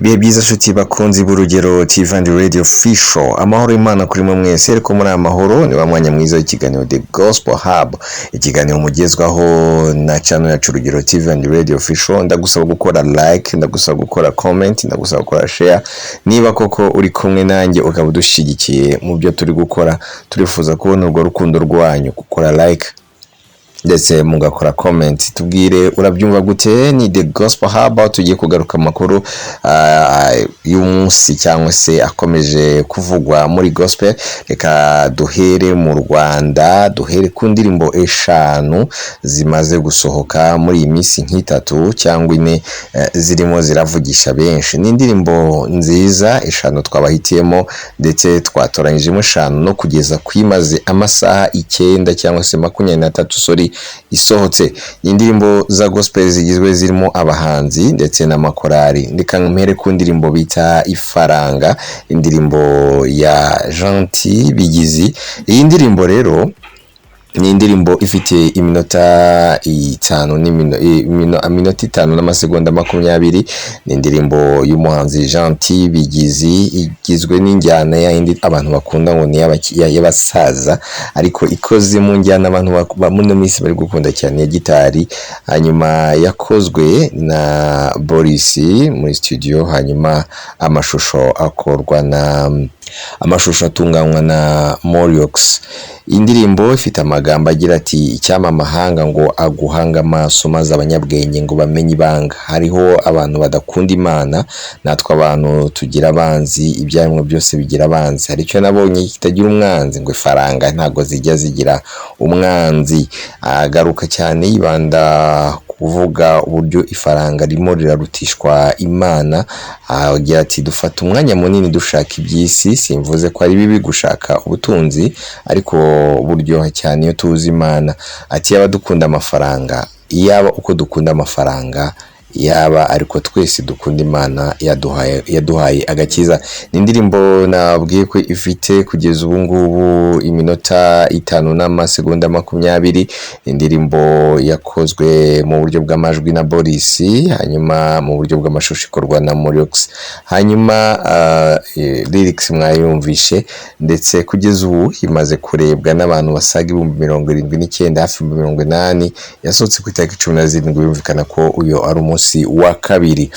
Ibihe byiza nshuti bakunzi b'Urugero TV and Radio Official, amahoro y'Imana kuri mwe mwese. Ariko muri aya mahoro ni wa mwanya mwiza w'ikiganiro The Gospel Hub, ikiganiro mugezwaho na channel yacu Urugero TV and Radio Official. Ndagusaba gukora like, ndagusaba gukora comment, ndagusaba gukora share. Niba koko uri kumwe nanjye ukaba udushyigikiye mu byo turi gukora, turifuza kubona urwo rukundo rwanyu, gukora like ndetse mugakora comment. Tubwire urabyumva gute. Ni The Gospel Hub, aho tugiye kugaruka amakuru y'umunsi cyangwa se akomeje kuvugwa muri gospel. Reka duhere mu Rwanda, duhere ku ndirimbo 5 zimaze gusohoka muri iyi minsi nk'itatu cyangwa ine, zirimo ziravugisha benshi. Ni indirimbo nziza 5 twabahitiyemo, ndetse twatoranyijemo 5 no kugeza kwimaze amasaha 9 cyangwa se 23, sorry, isohotse. Ni indirimbo za gospel zigizwe zirimo abahanzi ndetse n'amakorali. Reka mpere ku ndirimbo bita Ifaranga, indirimbo ya Gentil Bigizi. Iyi ndirimbo rero ni indirimbo ifite iminota 5 iminota 5 n'amasegonda 20. Ni indirimbo y'umuhanzi Gentil Bigizi, igizwe n'injyana ya yindi abantu bakunda ngo ni y'abasaza, ariko ikoze mu njyana abantu muri ino minsi bari gukunda cyane ya gitari. Hanyuma yakozwe na Boris muri studio, hanyuma amashusho akorwa na amashusho atunganywa na Moriox. Indirimbo ifite amagambo agira ati: "Icyampa amahanga ngo aguhange amaso, maze abanyabwenge ngo bamenye ibanga." Hariho abantu badakunda Imana, natwe abantu tugira abanzi, ibyaremwe byose bigira abanzi. Hari icyo nabonye kitagira umwanzi, ngo ifaranga ntabwo zijya zigira umwanzi. Agaruka cyane yibanda kuvuga uburyo ifaranga ririmo rirarutishwa Imana. Agira ati: "Dufata umwanya munini dushaka iby'isi. Simvuze ko ari bibi gushaka ubutunzi, ariko buryoha cyane iyo tuzi Imana." Ati: "Yaba dukunda amafaranga, iyaba uko dukunda amafaranga yaba ariko twese dukunda Imana yaduhaye agakiza." Ni indirimbo nabwiye ko ifite kugeza ubu ngubu iminota 5 n'amasegonda 20. Indirimbo yakozwe mu buryo bw'amajwi na Boris, hanyuma mu buryo bw'amashusho ikorwa na Moriox. Hanyuma lyrics mwayumvishe, ndetse kugeza ubu imaze kurebwa n'abantu basaga 79,000, hafi 80,000. Yasohotse ku itariki 17, birumvikana ko uyu ari umunsi wa kabiri.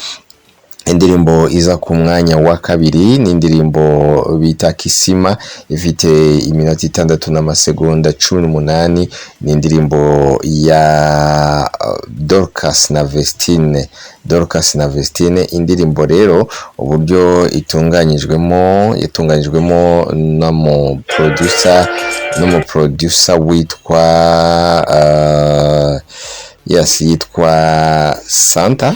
Indirimbo iza ku mwanya wa kabiri ni indirimbo bita Kisima, ifite iminota 6 n'amasegonda 18. Ni indirimbo ya Dorcas na Vestine, Dorcas na Vestine. Indirimbo rero uburyo itunganyijwemo, yatunganyijwemo n'umu producer witwa yes, yitwa Santa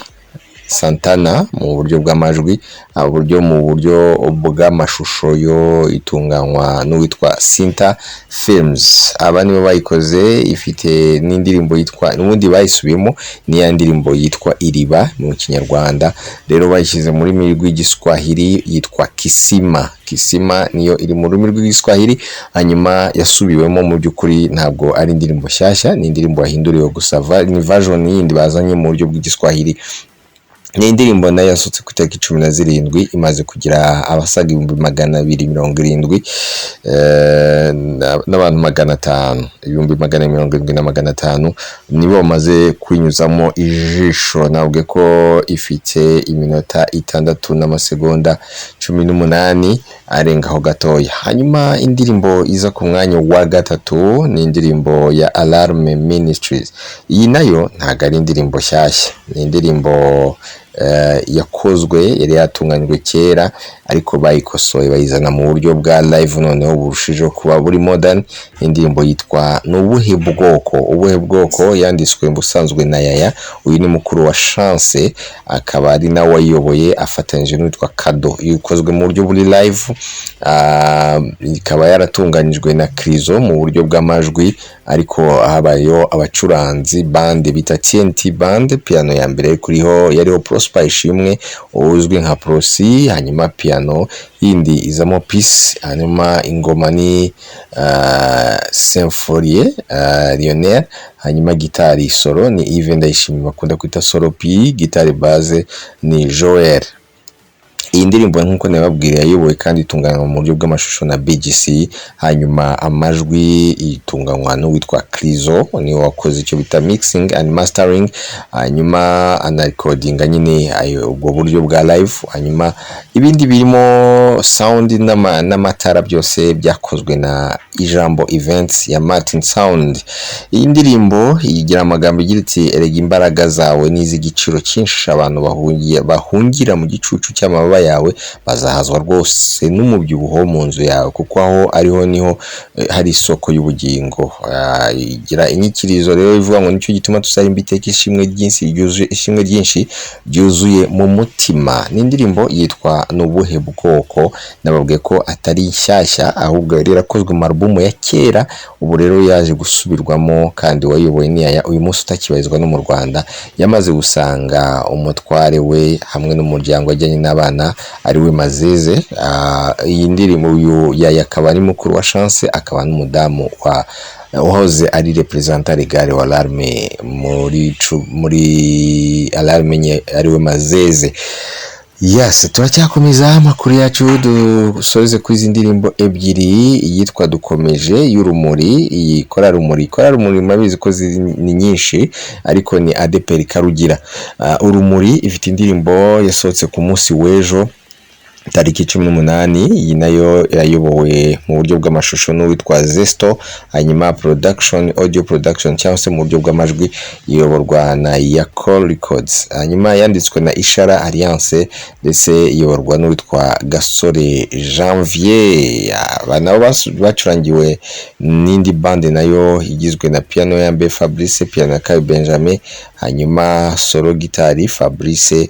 Santana mu buryo bw'amajwi, uburyo mu buryo bw'amashusho yo itunganywa n'uwitwa Sinta Films. Aba nibo bayikoze. Ifite n'indirimbo yitwa, n'ubundi bayisubiyemo, ni ya ndirimbo yitwa Iriba mu Kinyarwanda, rero bayishyize mu rurimi rw'Igiswahili yitwa Kisima. Kisima niyo iri mu rurimi rw'Igiswahili, hanyuma yasubiwemo. Mu by'ukuri ntabwo ari indirimbo nshyashya, ni indirimbo yahinduriwe gusa, ni version yindi bazanye mu buryo bw'Igiswahili. Ni indirimbo nayo yasohotse ku itariki 17, imaze kugira abasaga 270,000 n'abantu 500, 270,000 na 500 nibo bamaze kwinyuzamo ijisho. Nabwe ko ifite iminota 6 n'amasegonda 18 arengaho gatoya. Hanyuma indirimbo iza ku mwanya wa gatatu ni indirimbo ya Alarm Ministries. Iyi nayo ntabwo ari indirimbo nshyashya, ni indirimbo yakozwe, yari yatunganyijwe kera, ariko bayikosoye bayizana mu buryo bwa live, noneho burushijeho kuba buri modern. Indirimbo yitwa Ni ubuhe bwoko, ubuhe bwoko, yanditswe busanzwe na Yaya. Uyu ni mukuru wa Chance, akaba ari nawe wayiyoboye afatanyije n'uwitwa Kado. Ikozwe mu buryo buri live, ikaba yaratunganyijwe na Krizo mu buryo bw'amajwi, ariko habayeho abacuranzi band bita TNT Band. Piano ya mbere kuriho yariho Prosper Ishimwe uzwi nka Prosi, hanyuma piano yindi izamo Peace, hanyuma ingoma ni Symphorie Lionel, hanyuma gitari solo ni Yves Ndayishimiye bakunda kwita Solo P, gitari basse ni Joel. Iyi ndirimbo, nk'uko nababwiriye, yayobowe kandi itunganywa mu buryo bw'amashusho na BGC, hanyuma amajwi itunganywa n'uwitwa Krizo, niwe wakoze icyo bita mixing and mastering, hanyuma anarecordinga nyine ubwo buryo bwa live. Hanyuma ibindi birimo sound n'amatara byose byakozwe na Ijambo Events ya Martin Sound. Iyi ndirimbo igira amagambo igira iti: "Erega imbaraga zawe ni iz'igiciro cyinshi, abantu bahungira mu gicucu cy'amababa yawe bazahazwa rwose n'umubyibuho wo mu nzu yawe, kuko aho ariho niho hari isoko y'ubugingo." Igira inyikirizo rero ivuga ngo: "Nicyo gituma tuzarimba iteka ishimwe ryinshi ryuzuye, ishimwe ryinshi ryuzuye mu mutima." Ni indirimbo yitwa Nubuhe Bwoko. Nababwiye ko atari nshyashya, ahubwo yari yarakozwe mu alubumu ya kera, ubu rero yaje gusubirwamo, kandi uwayoboye ni Yaya, uyu munsi utakibarizwa no mu Rwanda, yamaze gusanga umutware we hamwe n'umuryango ajyanye n'abana, ari we Mazeze. Iyi ndirimbo, uyu Yaya akaba ari mukuru wa Chance, akaba n'umudamu wa wahoze ari représentant légal wa Alarme muri Alarme nye, ariwe Mazeze. Yes, turacyakomeza amakuru yacu, dusoreze kuri izi ndirimbo ebyiri, iyitwa Dukomeje y'Urumuri, iyi Korali Rumuri. Korali Rumuri murabizi ko ni nyinshi, ariko ni ADEPR Karugira. Urumuri ifite indirimbo yasohotse ku munsi w'ejo tariki 18. Iyi nayo yayobowe mu buryo bw'amashusho n'uwitwa Zesto, hanyuma production, audio production cyangwa se mu buryo bw'amajwi, iyoborwa na Yakol Records, hanyuma yanditswe na Ishara Alliance, ndetse iyoborwa n'uwitwa Gasore Janvier. Aba nabo bacurangiwe n'indi bande nayo igizwe na piano ya Mbe Fabrice, piano ya Kayo Benjamin, hanyuma solo gitari Fabrice,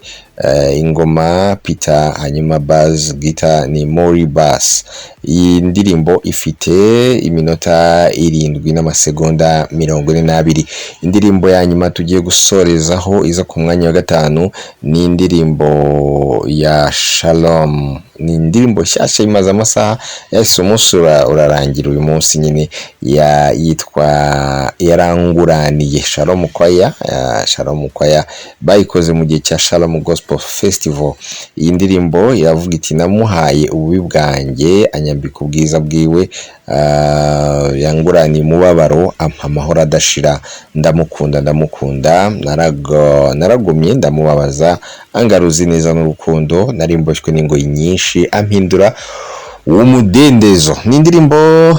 ingoma Peter, hanyuma bass guitar ni Mori Bass. Iyi ndirimbo ifite iminota 7 n'amasegonda 42. Indirimbo ya nyuma tugiye gusorezaho, iza ku mwanya wa gatanu, ni indirimbo ya Shalom. Ni indirimbo nshyashya imaze amasaha yahise, umunsi urarangira uyu munsi nyine, ya yitwa Yaranguraniye. Shalom Choir, Shalom Choir bayikoze mu gihe cya Shalom Gospel Festival. Iyi ndirimbo iravuga iti: "Namuhaye ububi bwanjye, anyambika ubwiza bwiwe, yanguraniye umubabaro, ampa amahoro adashira. Ndamukunda, ndamukunda, naragumye ndamubabaza, angaruza neza n'urukundo. Nari mboshywe n'ingoyi nyinshi, ampindura umudendezo." Ni indirimbo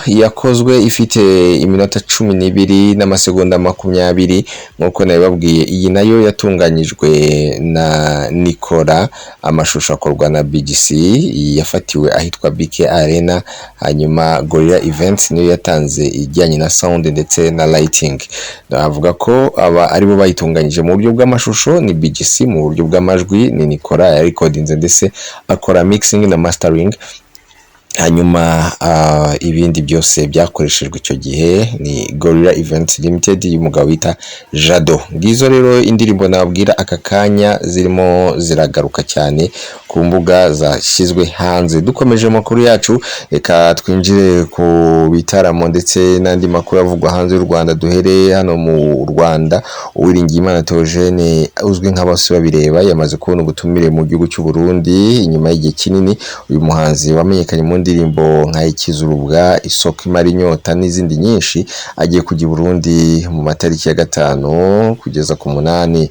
yakozwe ifite iminota 12 n'amasegonda 20 nk'uko nabibabwiye. Iyi nayo yatunganyijwe na Nicola, amashusho akorwa na BGC, yafatiwe ahitwa BK Arena, hanyuma Gorilla Events niyo yatanze ijyanye na sound ndetse na lighting. Navuga ko aba aribo bayitunganyije mu buryo bw'amashusho ni BGC, mu buryo bw'amajwi ni Nicola yarecordinze ndetse akora mixing na mastering, hanyuma ibindi byose byakoreshejwe icyo gihe ni Gorilla Events Limited y'umugabo bita Jado. Ngizo rero indirimbo nababwira aka kanya zirimo ziragaruka cyane ku mbuga zashyizwe hanze. Dukomeje amakuru yacu, reka twinjire ku bitaramo ndetse n'andi makuru avugwa hanze y'u Rwanda. Duhereye hano mu Rwanda, Uwiringiyimana Theogene uzwi nka Bosebabireba yamaze kubona ubutumire mu gihugu cy'u Burundi inyuma y'igihe kinini. Uyu muhanzi wamenyekanye mu ndirimbo nka Ikizurubwa, Isoko imara inyota n'izindi nyinshi, agiye kujya i Burundi mu matariki ya 5 kugeza ku 8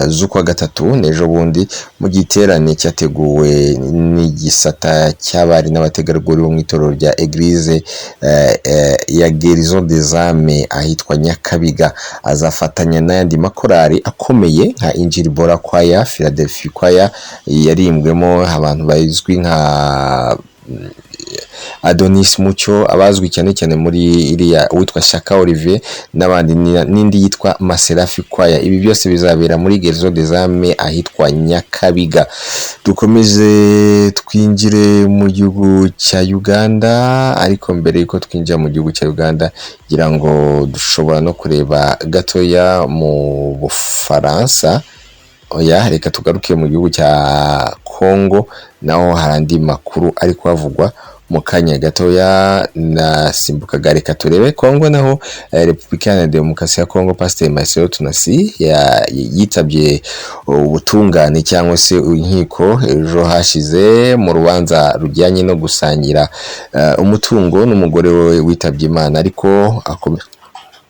z'ukwa gatatu, n'ejo bundi, mu giterane cyateguwe n'igisata cy'abari n'abategarugori bo mu itorero rya Eglise ya Guérison des Âmes ahitwa Nyakabiga. Azafatanya n'ayandi makorali akomeye nka Injiri Bora Choir, Philadelphia Choir yarimbwemo abantu bazwi nka Adonis Mucyo, abazwi cyane cyane muri iriya uwitwa Shyaka Olivier n'abandi, n'indi yitwa Maserafi Choir. Ibi byose bizabera muri Guérison des Âmes ahitwa Nyakabiga. Dukomeze twinjire mu gihugu cya Uganda, ariko mbere yuko twinjira mu gihugu cya Uganda, ngira ngo dushobora no kureba gatoya mu Bufaransa. Oya, reka tugaruke mu gihugu cya Congo, naho hari andi makuru ari kuhavugwa. Muri Mu kanya gatoya nasimbukaga. Reka turebe Kongo naho. Repubulika Iharanira Demokarasi ya Kongo, Pasiteri Marcelo Tunasi yitabye ubutungane cyangwa se inkiko ejo hashize mu rubanza rujyanye no gusangira umutungo n'umugore we witabye Imana, ariko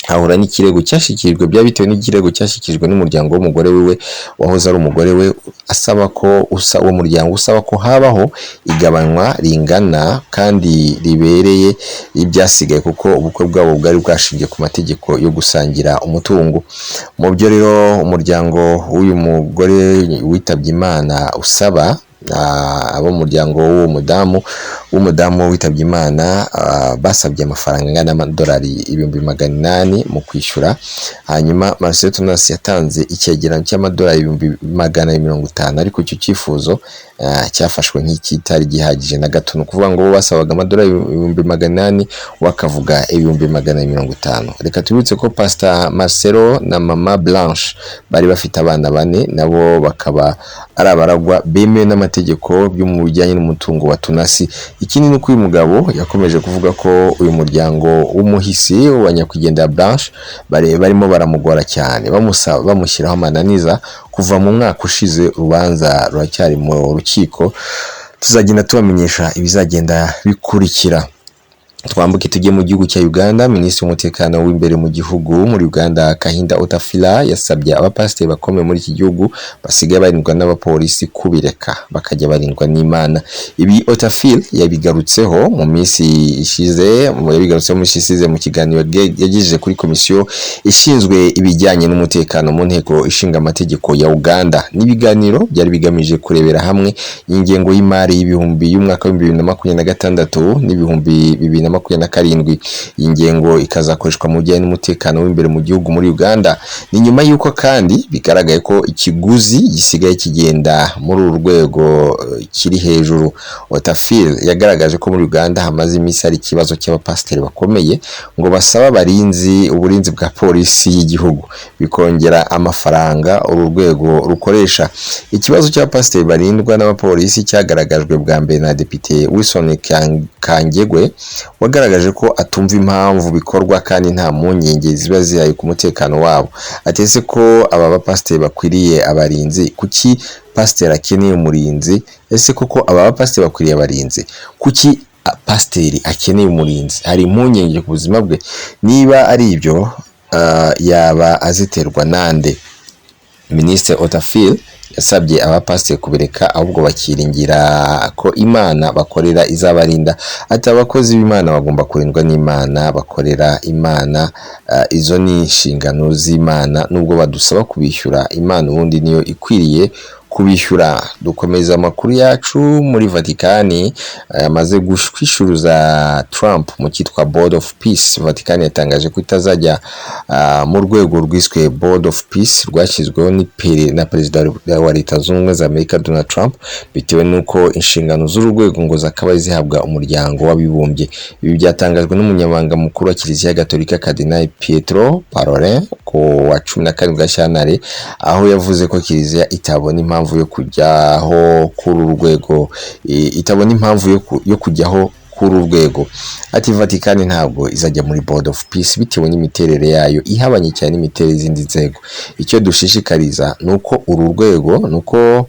ahura n'ikirego cyashyikirijwe, byaba bitewe n'ikirego cyashyikirijwe n'umuryango w'umugore wiwe wahoze ari umugore we, asaba ko uwo muryango usaba ko habaho igabanywa ringana kandi ribereye ibyasigaye, kuko ubukwe bwabo bwari bwashingiye ku mategeko yo gusangira umutungo. Mu byo rero umuryango w'uyu mugore witabye Imana usaba, abo mu muryango w'uwo mudamu, w'umudamu witabye Imana, basabye amafaranga angana n'amadolari 800,000 mu kwishyura. Hanyuma Marcel Tunasi yatanze icyegeranyo cy'amadolari 250,000, ariko icyo cyifuzo cyafashwe nk'ikitari gihagije na gato. Ni ukuvuga ngo bo basabaga amadolari 800,000, we akavuga 250,000. Reka tubibutse ko Pastor Marcelo na Mama Blanche bari bafite abana bane, nabo bakaba ari abaragwa bemewe n'amategeko byo mu bijyanye n'umutungo wa Tunasi. Ikindi ni uko uyu mugabo yakomeje kuvuga ko uyu muryango w'umuhisi wa nyakwigendera Blanche barimo baramugora cyane, bamusaba, bamushyiraho amananiza kuva mu mwaka ushize. Urubanza ruracyari mu rukiko, tuzagenda tubamenyesha ibizagenda bikurikira. Twambuke tujye mu gihugu cya Uganda. Minisitiri w'umutekano w'imbere mu gihugu muri Uganda, Kahinda Otafila, yasabye abapasiteri bakomeye muri iki gihugu basigaye barindwa n'abapolisi kubireka, bakajya barindwa n'Imana. Ibi Otafil yabigarutseho mu minsi ishize, yabigarutseho mu minsi ishize mu kiganiro yagejeje kuri komisiyo ishinzwe ibijyanye n'umutekano mu Nteko Ishinga Amategeko ya Uganda. N'ibiganiro byari bigamije kurebera hamwe ingengo y'imari y'ibihumbi y'umwaka wa 2026 na 2027. Iyi ngengo ikazakoreshwa mu bijyanye n'umutekano w'imbere mu gihugu muri Uganda. Ni nyuma y'uko kandi bigaragaye ko ikiguzi gisigaye kigenda muri uru rwego kiri hejuru. Otafil yagaragaje ko muri Uganda hamaze iminsi hari ikibazo cy'abapasiteri bakomeye ngo basaba abarinzi, uburinzi bwa polisi y'igihugu, bikongera amafaranga uru rwego rukoresha. Ikibazo cy'abapasiteri barindwa n'abapolisi cyagaragajwe bwa mbere na Depite Wilson Kangegwe, wagaragaje ko atumva impamvu bikorwa kandi nta mpungenge ziba zihari ku mutekano wabo. Atese ko aba bapasiteri bakwiriye abarinzi? Kuki pasiteri akeneye umurinzi? Ese koko aba bapasiteri bakwiriye abarinzi? Kuki pasiteri akeneye umurinzi? Hari impungenge ku buzima bwe? Niba ari ibyo, yaba aziterwa nande? Minisitiri Otafil yasabye abapasiteri kubireka, ahubwo bakiringira ko Imana bakorera izabarinda. Ati: "Abakozi b'Imana bagomba kurindwa n'Imana bakorera. Imana, izo ni inshingano z'Imana. Nubwo badusaba kubishyura, Imana ubundi niyo ikwiriye kubishyura." Dukomeza amakuru yacu muri Vatikani yamaze kwishyuruza Trump mu cyitwa Board of Peace. Vatikani yatangaje ko itazajya mu rwego rwiswe Board of Peace rwashyizweho na Perezida wa Leta Zunze Ubumwe za Amerika Donald Trump, bitewe n'uko inshingano z'uru rwego ngo zakabaye zihabwa Umuryango w'Abibumbye. Ibi byatangajwe n'umunyamabanga mukuru wa Kiliziya Gatolika, Cardinal Pietro Parolin, ku wa 17 Gashyantare, aho yavuze ko Kiliziya itabona impamvu yo kujyaho kuri uru rwego, itabona impamvu yo kujyaho kuri uru rwego. Ati: "Vatikani ntabwo izajya muri Board of Peace bitewe n'imiterere yayo ihabanye cyane n'imiterere y'izindi nzego. Icyo dushishikariza ni uko uru rwego, ni uko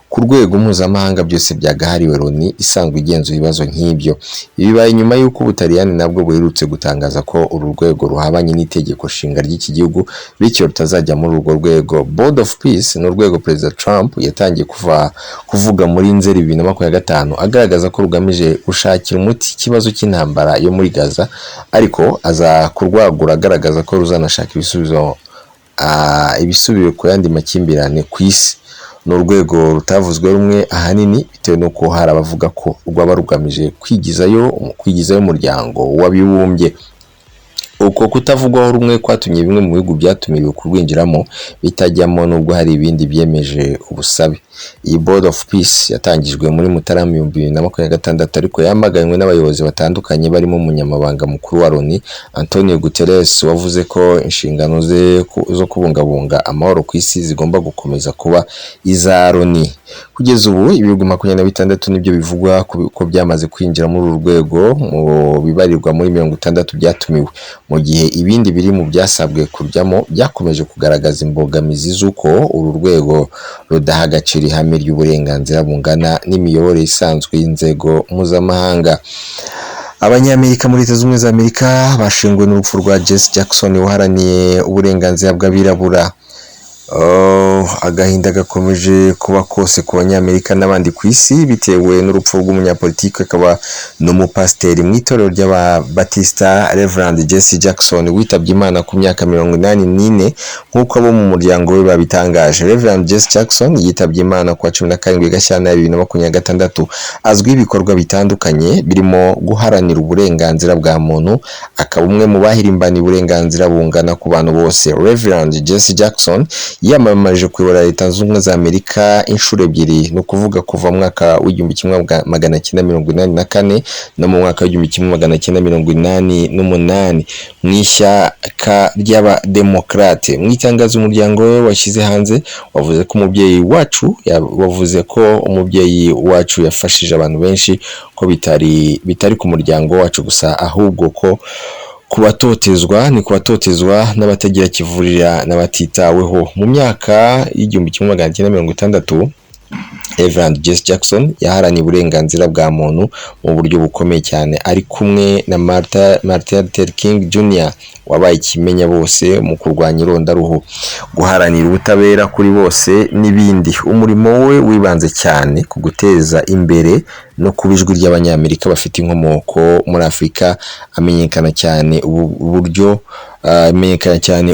ku rwego mpuzamahanga byose byagahariwe Loni isanzwe igenzura ibibazo nk'ibyo." Ibi bibaye nyuma y'uko Ubutaliyani nabwo buherutse gutangaza ko uru rwego ruhabanye n'itegeko nshinga ry'iki gihugu, bityo rutazajya muri urwo rwego. Board of Peace ni urwego Perezida Trump yatangiye kuva kuvuga muri Nzeri 2025, agaragaza ko rugamije gushakira umuti ikibazo cy'intambara yo muri Gaza, ariko aza kurwagura agaragaza ko ruzanashaka ibisubizo, ibisubizo ku yandi makimbirane ku isi. Ni urwego rutavuzwe rumwe, ahanini bitewe n'uko hari abavuga ko rwaba rugamije kwigizayo Umuryango w'Abibumbye. Uko kutavugwaho rumwe kwatumye bimwe mu bihugu byatumiwe kurwinjiramo bitajyamo, nubwo hari ibindi byemeje ubusabe. Iyi Board of Peace yatangijwe muri Mutarama 2026, ariko yamaganywe n'abayobozi batandukanye barimo Umunyamabanga Mukuru wa Loni, Antonio Guterres, wavuze ko inshingano ze zo kubungabunga amahoro ku isi zigomba gukomeza kuba iza Loni. Kugeza ubu ibihugu 26 nibyo bivugwa ko byamaze kwinjira muri uru rwego mu bibarirwa muri 60 byatumiwe, mu gihe ibindi biri mu byasabwe kujyamo byakomeje kugaragaza imbogamizi z'uko uru rwego rudaha agaciro ihame ry'uburenganzira bungana n'imiyoborere isanzwe y'inzego mpuzamahanga. Abanyamerika muri Leta Zunze Ubumwe za Amerika bashenguwe n'urupfu rwa Jesse Jackson waharaniye uburenganzira bw'abirabura. Oh, agahinda gakomeje kuba kose ku Banyamerika n'abandi ku isi bitewe n'urupfu rw'umunyapolitiki akaba n'umupasiteri mu itorero ry'Ababatista, Reverend Jesse Jackson, witabye Imana ku myaka 84, nk'uko abo mu muryango we babitangaje. Reverend Jesse Jackson yitabye Imana ku wa 17 Gashyantare 2026. Azwiho ibikorwa bitandukanye birimo guharanira uburenganzira bwa muntu, akaba umwe mu bahirimbaniye uburenganzira bungana ku bantu bose. Reverend Jesse Jackson yiyamamarije kuyobora Leta Zunze Ubumwe za Amerika inshuro ebyiri, ni ukuvuga kuva mu mwaka w'1984 no mu mwaka w'1988 mu ishyaka ry'Abademokarate. Mu itangazo umuryango we washyize hanze, wavuze ko umubyeyi wacu yafashije abantu benshi, ko bitari ku muryango wacu gusa, ahubwo ko kubatotezwa ni kubatotezwa n'abatagira kivurira n'abatitaweho. Mu myaka y'1960, Reverend Jesse Jackson yaharaniye uburenganzira bwa muntu mu buryo bukomeye cyane, ari kumwe na Martin Luther King Jr., wabaye ikimenya bose mu kurwanya irondaruhu, guharanira ubutabera kuri bose n'ibindi. Umurimo we wibanze cyane ku guteza imbere no kuba ijwi ry'Abanyamerika bafite inkomoko muri Afurika. Amenyekana cyane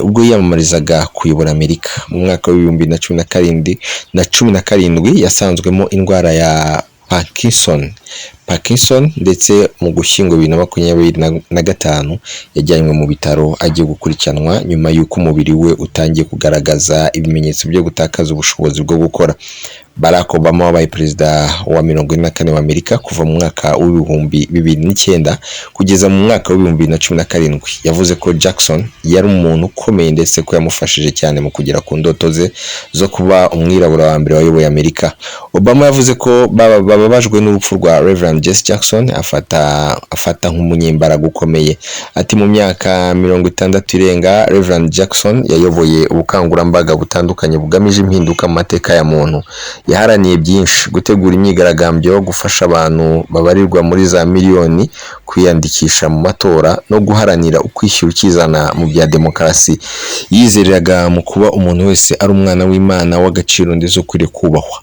ubwo yiyamamarizaga kuyobora Amerika mu mwaka w'2017 na 17. Yasanzwemo indwara ya Parkinson, ndetse mu Gushyingo 2025 yajyanywe mu bitaro agiye gukurikiranwa nyuma y'uko umubiri we utangiye kugaragaza ibimenyetso byo gutakaza ubushobozi bwo gukora. Barack Obama, wabaye perezida wa 44 wa Amerika kuva mu mwaka w'2009 kugeza mu mwaka w'2017, yavuze ko Jackson yari umuntu ukomeye ndetse ko yamufashije cyane mu kugera ku ndoto ze zo kuba umwirabura wa mbere wayoboye Amerika. Obama yavuze ko bababajwe n'urupfu rwa Reverend Jesse Jackson, afata nk'umunyembaraga ukomeye. Ati: "Mu myaka 60 irenga, Reverend Jackson yayoboye ubukangurambaga butandukanye bugamije impinduka mu mateka ya muntu. Yaharaniye byinshi: gutegura imyigaragambyo, gufasha abantu babarirwa muri za miliyoni kwiyandikisha mu matora no guharanira ukwishyira ukizana mu bya demokarasi. Yizereraga mu kuba umuntu wese ari umwana w'Imana w'agaciro ndetse ukwiriye kubahwa."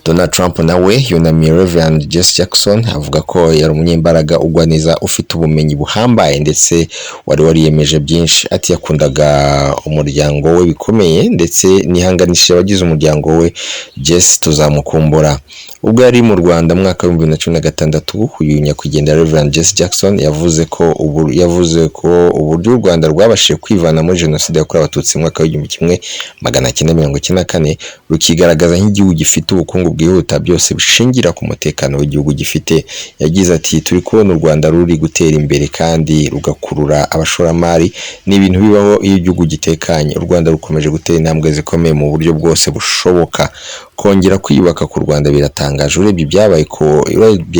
Donald Trump nawe yunamiye Reverend Jesse Jackson, avuga ko yari umunyembaraga ugwa neza, ufite ubumenyi buhambaye ndetse wari wariyemeje byinshi. Ati: "Yakundaga umuryango we bikomeye ndetse nihanganishije abagize umuryango we. Jesse tuzamukumbura." Ubwo yari mu Rwanda mu mwaka w'2016, uyu nyakwigendera Reverend Jesse Jackson yavuze ko uburyo u Rwanda rwabashije kwivana muri Jenoside yakorewe Abatutsi mu mwaka w'1994, rukigaragaza nk'igihugu gifite ubukungu bwihuta, byose bishingira ku mutekano w'igihugu gifite. Yagize ati: "Turi kubona u Rwanda ruri gutera imbere kandi rugakurura abashoramari. Ni ibintu bibaho iyo igihugu gitekanye. U Rwanda rukomeje gutera intambwe zikomeye mu buryo bwose bushoboka. Kongera kwiyubaka ku Rwanda biratangaje. Urebye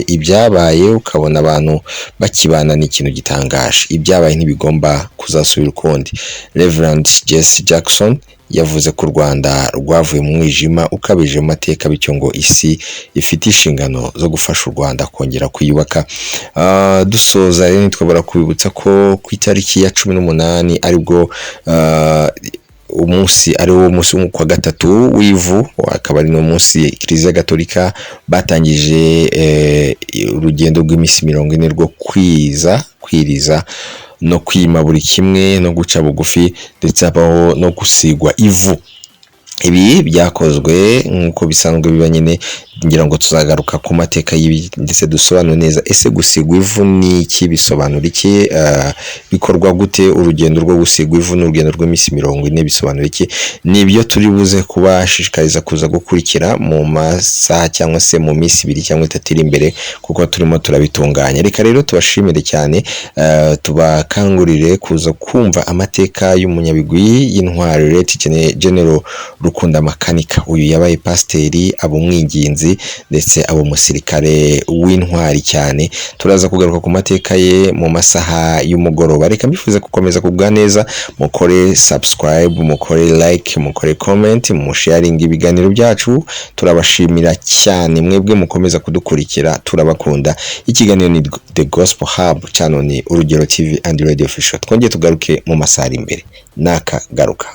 ibyabaye ukabona abantu bakibana, ni ikintu gitangaje. Ibyabaye ntibigomba kuzasubira ukundi." Reverend Jesse Jackson yavuze ko u Rwanda rwavuye mu mwijima ukabije mu mateka, bityo ngo isi ifite inshingano zo gufasha u Rwanda kongera kwiyubaka. Dusoza rero, ntitwabura kubibutsa ko ku itariki ya 18, aribwo umunsi ari wo munsi wo kwa gatatu w'ivu, akaba ari n'umunsi Kiliziya Gatolika batangije urugendo rw'iminsi 40 rwo kwiza, kwiriza no kwima buri kimwe no guca bugufi, ndetse habaho no gusigwa ivu. Ibi byakozwe nk'uko bisanzwe biba nyine, Ngira ngo tuzagaruka ku mateka y'ibi, ndetse dusobanure neza ese gusigwa ivu ni iki, bisobanura iki, bikorwa gute, urugendo rwo gusigwa ivu n'urugendo rw'iminsi 40 bisobanura iki. Nibyo turi buze kubashishikariza kuza gukurikira mu masaha cyangwa se mu minsi 2 cyangwa 3 iri imbere, kuko turimo turabitunganya. Reka rero tubashimire cyane, tubakangurire kuza kumva amateka y'umunyabigwi y'intwari Late General Rukunda Makanika. Uyu yabaye pasiteri, aba umwinginzi, ndetse aba umusirikare w'intwari cyane. Turaza kugaruka ku mateka ye mu masaha y'umugoroba. Reka mbifuze gukomeza kugubwa neza, mukore subscribe, mukore like, mukore comment, musharinga ibiganiro byacu. Turabashimira cyane mwebwe mukomeza kudukurikira, turabakunda. Ikiganiro ni The Gospel Hub, channel ni Urugero TV and Radio Official. Twongeye tugaruke mu masaha ari imbere. Nakagaruka.